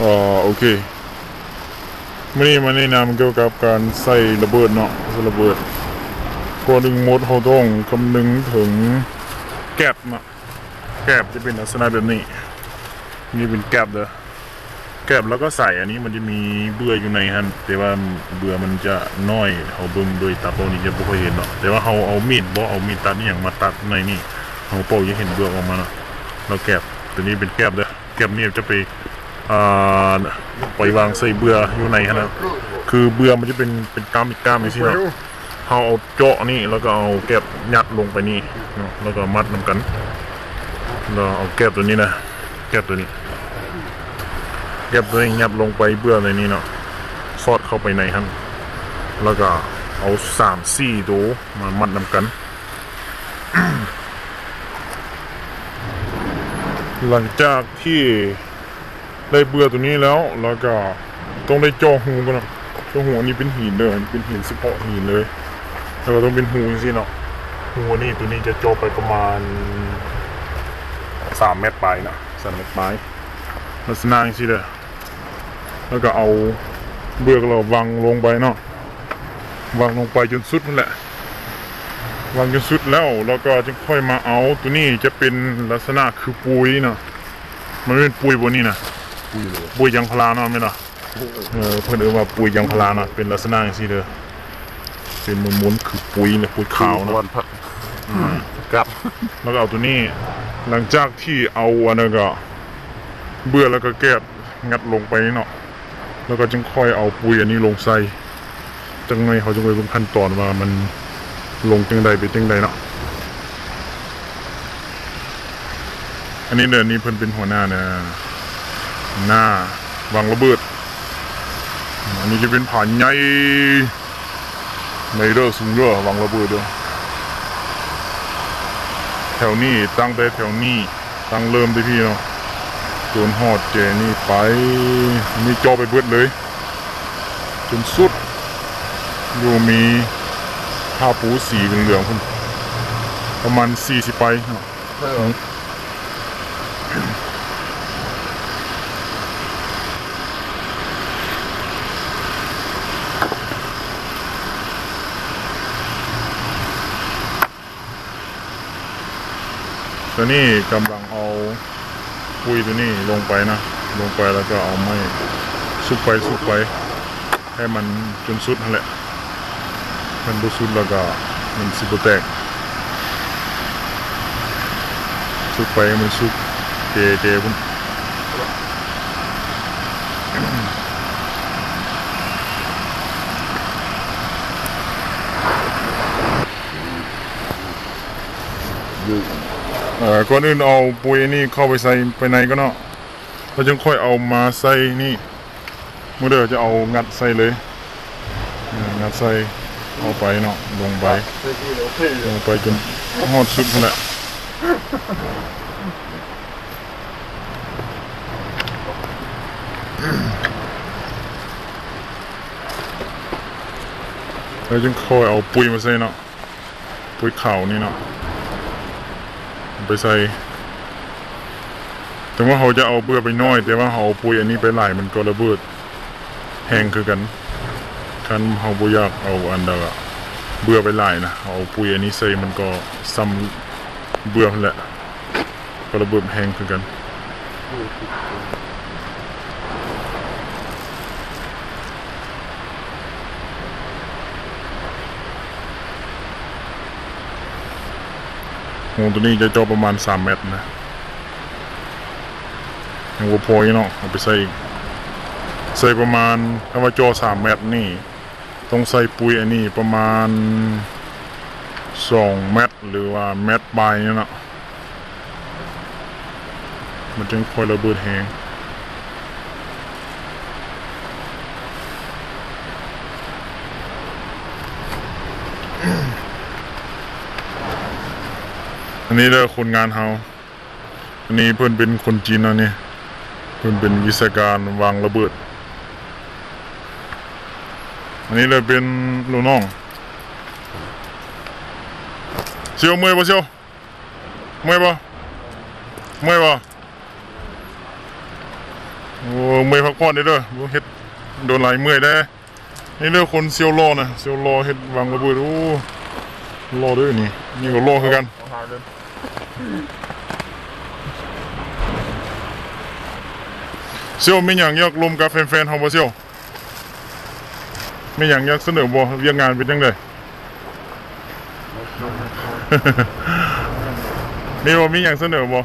ເອີ ໂອເຄ ມື້ນີ້ມາແນະນຳກ່ຽວກັບການໃສ່ລະເບີດເນາະ ໃສ່ລະເບີດ. ກ່ອນອື່ນໝົດເຮົາຕ້ອງຄຳນຶງເຖິງແກັບເນາະ. ແກັບຈະເປັນລັກສະນະແບບນີ້ ນີ້ເປັນແກັບເດີ ແກັບແລ້ວກໍໃສ່ ອັນນີ້ມັນຈະມີເບື່ອຢູ່ໃນຫັ້ນ ແຕ່ວ່າເບື່ອມັນຈະນ້ອຍ ເຮົາເບິ່ງໂດຍຕາເປົ່ານີ້ຈະບໍ່ຄ່ອຍເຫັນເນາະ ແຕ່ວ່າເຮົາເອົາມີດ ບໍ່ເອົາມີດຕັດອີ່ຫຍັງມາຕັດໃນນີ້ ເຮົາເປົ່າຈະເຫັນເບື່ອອອກມາເນາະ. ແລ້ວແກັບ ຕົວນີ້ເປັນແກັບເດີ ແກັບນີ້ຈະໄປ ອ່າ ໄປວາງໃສ່ເບື່ອຢູ່ໃນຫັ້ນນະ ຄືເບື່ອມັນຈະເປັນ ເປັນກ້າມ ເປັນກ້າມຈັ່ງຊີ້ເນາະ. ເຮົາເອົາເຈາະນີ້ ແລ້ວກໍເອົາແກັບຍັດລົງໄປນີ້ເນາະ ແລ້ວກໍມັດນຳກັນ ແລ້ວເອົາແກັບຕົວນີ້ນະ ແກັບຕົວນີ້ ແກັບຕົວນີ້ຍັດລົງໄປເບື່ອໃນນີ້ເນາະ ສອດເຂົ້າໄປໃນຫັ້ນ ແລ້ວກໍເອົາສາມສີ່ໂຕມາມັດນຳກັນ. ຫຼັງຈາກທີ່ ໄດ້ເບື່ອຕົວນີ້ແລ້ວ ແລ້ວກໍຕ້ອງໄດ້ເຈາະຮູກ່ອນເນາະ ເຈາະຮູ. ອັນນີ້ເປັນຫີນເດີ ເປັນຫີນສະເພາະຫີນເລີຍ ແລ້ວກໍຕ້ອງເປັນຮູຈັ່ງຊີ້ເນາະ. ຮູອັນນີ້ ຕົວນີ້ຈະເຈາະໄປປະມານສາມແມັດປາຍເນາະ ສາມແມັດປາຍ ລັກສະນະຈັ່ງຊີ້ເດີ. ແລ້ວກໍເອົາເບື່ອກໍລະວາງລົງໄປເນາະ ວາງລົງໄປຈົນສຸດຫັ້ນແຫຼະ ວາງຈົນສຸດແລ້ວ ແລ້ວກໍຈຶ່ງຄ່ອຍມາເອົາ ຕົວນີ້ຈະເປັນລັກສະນະຄືປຸ໋ຍເນາະ. ມັນເປັນປຸ໋ຍບໍ່ນີ້ນະ? ປຸ໋ຍເລີຍ ປຸ໋ຍຢາງພາລາເນາະ ແມ່ນບໍ່? ເອີ ເພິ່ນເອີ້ນວ່າປຸ໋ຍຢາງພາລາເນາະ ເປັນລັກສະນະຈັ່ງຊີ້ເດີ ເປັນມົນໆ ຄືປຸ໋ຍນະ ປຸ໋ຍຂາວເນາະ ກັບ ແລ້ວກໍເອົາຕົວນີ້ ຫຼັງຈາກທີ່ເອົາອັນນັ້ນກໍ ເບື່ອແລ້ວກໍແກັບ ຍັດລົງໄປເນາະ ແລ້ວກໍຈຶ່ງຄ່ອຍເອົາປຸ໋ຍອັນນີ້ລົງໃສ່. ຈັກໜ້ອຍເຮົາຈຶ່ງໄປເບິ່ງຂັ້ນຕອນວ່າມັນລົງຈັ່ງໃດ ເປັນຈັ່ງໃດເນາະ. ອັນນີ້ເດີ ນີ້ເພິ່ນເປັນຫົວໜ້ານະ ໜ້າວາງລະເບີດ. ອັນນີ້ຈະເປັນຜາໃຫຍ່ ໃຫຍ່ເດີ ສູງເດີ ວາງລະເບີດເດີ ແຖວນີ້ ຕັ້ງແຕ່ແຖວນີ້ ຕັ້ງເລີ່ມແຕ່ພີ້ເນາະ ຈົນຮອດແຈນີ້ໄປ ນີ້ເຈາະໄປເບິດເລີຍ ຈົນສຸດ ຢູ່ມີຜ້າປູສີເຫຼືອງໆພຸ້ນ ປະມານສີ່ສິບປາຍເນາະ. ເອີ ຕອນນີ້ກຳລັງເອົາປຸ໋ຍຕົວນີ້ລົງໄປນະ ລົງໄປແລ້ວກໍເອົາໄມ້ສຸບໄປ ສຸບໄປ ໃຫ້ມັນຈົນສຸດຫັ້ນແຫຼະ ຄັນບໍ່ສຸດແລ້ວກໍມັນຊິບໍ່ແຕກ ສຸບໄປໃຫ້ມັນສຸດ ເຈ ເຈພຸ້ນ. ເອີ ກ່ອນອື່ນເອົາປຸ໋ຍນີ້ເຂົ້າໄປໃສ່ ໄປໃນກ່ອນເນາະ ແລ້ວຈຶ່ງຄ່ອຍເອົາມາໃສ່ນີ້ ມື້ເດີ ຈະເອົາງັດໃສ່ເລີຍ ເອີ ງັດໃສ່ ເອົາໄປເນາະ ລົງໄປ ລົງໄປຈົນຮອດສຸດພຸ້ນແຫຼະ ແລ້ວຈຶ່ງຄ່ອຍເອົາປຸ໋ຍມາໃສ່ເນາະ. ປຸ໋ຍຂາວນີ້ເນາະ ເອົາໄປໃສ່ ເຖິງວ່າເຮົາຈະເອົາເບື່ອໄປໜ້ອຍ ແຕ່ວ່າເຮົາເອົາປຸ໋ຍອັນນີ້ໄປຫຼາຍ ມັນກໍລະເບີດແຮງຄືກັນ. ຄັນເຮົາບໍ່ຢາກເອົາອັນດາເບື່ອໄປຫຼາຍນະ ເຮົາເອົາປຸ໋ຍອັນນີ້ໃສ່ ມັນກໍສ່ຳເບື່ອຫັ້ນແຫຼະ. ກໍລະເບີດແຮງຄືກັນ. ໂຮງຕົວນີ້ຈະເຈາະປະມານສາມແມັດນະ ຍັງບໍ່ພໍອີກເນາະ ເອົາໄປໃສ່ອີກ ໃສ່ປະມານ ຄັນວ່າເຈາະສາມແມັດນີ້ ຕ້ອງໃສ່ປຸ໋ຍອັນນີ້ປະມານສອງແມັດ ຫຼືວ່າແມັດປາຍນີ້ເນາະ ມັນຈຶ່ງຄ່ອຍລະເບີດແຮງ. ອັນນີ້ເດີຄົນງານເຮົາ. ອັນນີ້ເພິ່ນເປັນຄົນຈີນເນາະນີ້ ເພິ່ນເປັນວິຊາການວາງລະເບີດ. ອັນນີ້ເລີຍເປັນລູກນ້ອງ. ສ່ຽວ ເມື່ອຍບໍ່ສ່ຽວ? ເມື່ອຍບໍ່? ເມື່ອຍບໍ່? ໂອ້ ເມື່ອຍພັກຜ່ອນເດີ ເຮັດດົນຫຼາຍເມື່ອຍເດ້. ນີ້ເດີຄົນສ່ຽວຫຼໍ່ນະ ສ່ຽວຫຼໍ່ເຮັດວາງລະເບີດ. ໂອ້ ຫຼໍ່ເດີນີ້ ນີ້ກໍຫຼໍ່ຄືກັນ. ສ່ຽວມີຫຍັງຢາກລົມກັບແຟນໆເຮົາບໍ່ສ່ຽວ? ມີຫຍັງຢາກສະເໜີບໍ່? ວຽກງານເປັນຈັ່ງໃດ? ມີບໍ່? ມີຫຍັງສະເໜີບໍ່?